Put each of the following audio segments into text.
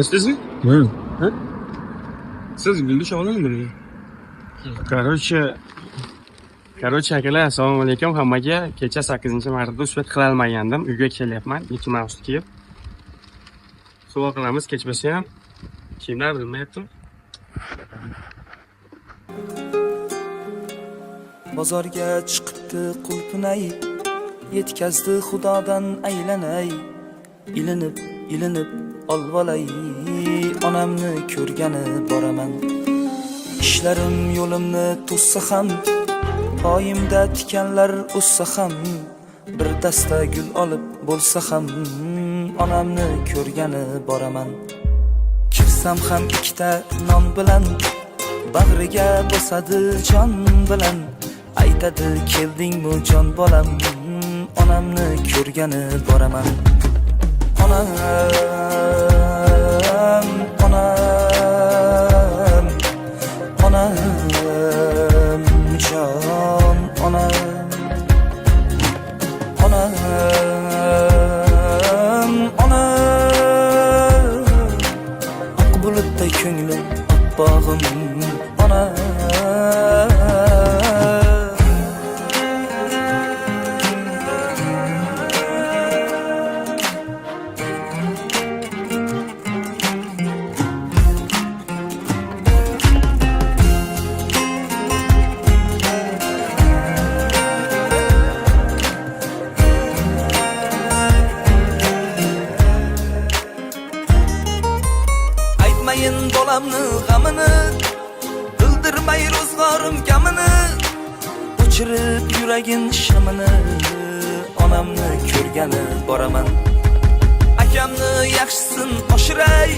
Siz? Siz Guldush oldingmi? Короче, akalar, assalomu alaykum hammaga. Kecha 8-martda suhbat qila olmagandim. Uyga kelyapman, Mickey Mouse kiyib. Suv qilamiz, kech bo'lsa ham. Kiyimlar bilmayaptim. Bozorga chiqibdi qulpinay, yetkazdi xudodan aylanay, ilinib ilinib olvolay, onamni ko'rgani boraman. Ishlarim yo'limni to'ssa ham, poyimda tikanlar o'ssa ham, bir dasta gul olib bo'lsa ham, onamni ko'rgani boraman. Kirsam ham ikkita non bilan, bag'riga bosadi jon bilan, aytadi keldingmi jon bolam, onamni ko'rgani boraman. Onam, onam, onam, jon onam, onam, onam, oq bulutday ko'nglim oppog'im onam. Aytmayin bolamni g'amini, bildirmay ro'zg'orim kamini, o'chirib yuragin shamini, onamni ko'rgani boraman. Akamni yaxshisin oshiray,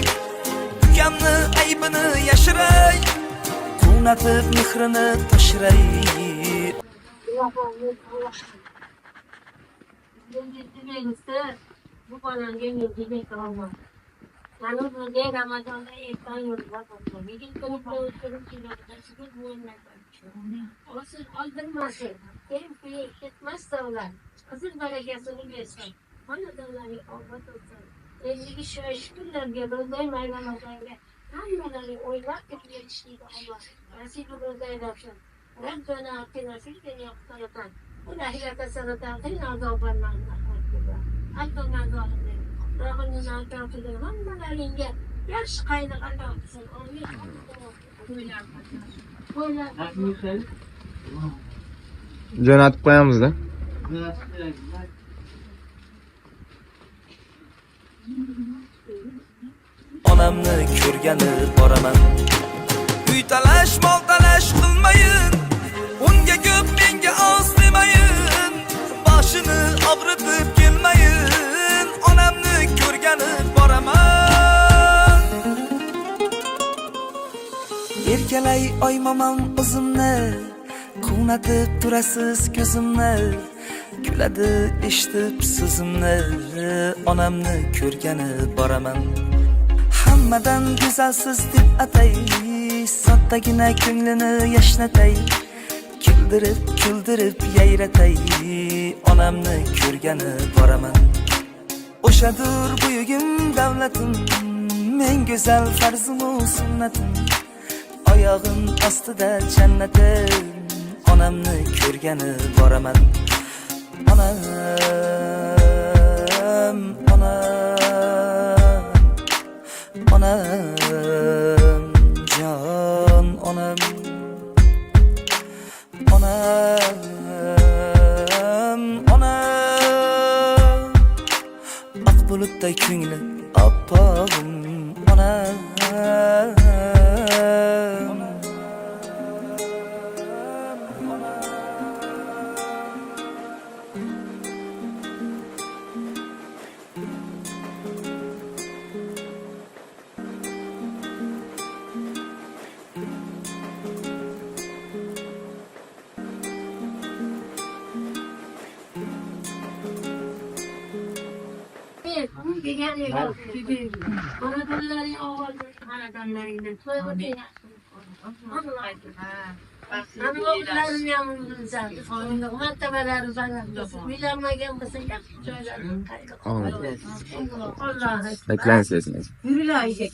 ukamni aybini yashiray, quvnatib mehrini toshiray. Bu bolani olmam. Yani bu Ramazan'da ertan yolda Olsun aldırmasın. Hem etmezse ular. Kızıl berekesini versin. Xonadonlarga obod olsun. 53 kunlarga ro'zay Ramazonga hammalari o'ylab kirib yetishligi Alloh nasib ro'zaylasin. Rabbana atina fid dunya hasanatan va fil akhirati hasanatan va qina azoban nar. Allohdan zolimlar. Robbimizdan hammalaringga yaxshi qayliq ato qilsin. Amin. Qo'ylar. Jo'natib qo'yamiz-da. Onamni ko'rgani boraman. Uy talash, mol talash qilmayin, unga ko'p menga oz demayin, boshini og'ritib kelmayin, onamni ko'rgani boraman. Erkalay oy momam o'zimni, quvnatib turasiz ko'zimni, kuladi eshitib so'zimni, onamni ko'rgani boraman. Hammadan go'zalsiz deb atay, soddagina ko'nglini yashnatay, kuldirib kuldirib yayratay, onamni ko'rgani boraman. O'shadur buyugim davlatim, men go'zal farzimu sunnatim, oyog'im ostida jannatim, onamni ko'rgani boraman. Onam, onam, onam, jon onam, onam, onam, oq bulutday ko'ngli oppog'im onam. Xonadonlaring obod bo'lsin, xonadonlaringdan to'y bo'lsin, yaxshi. Mani o'g'illarim ham bilsan. Martabalari baland bo'lsin. Uylanmagan bo'lsa yaxshi joylarga Amin. Allohu Bekleyin sesiniz. Yürü la, gel.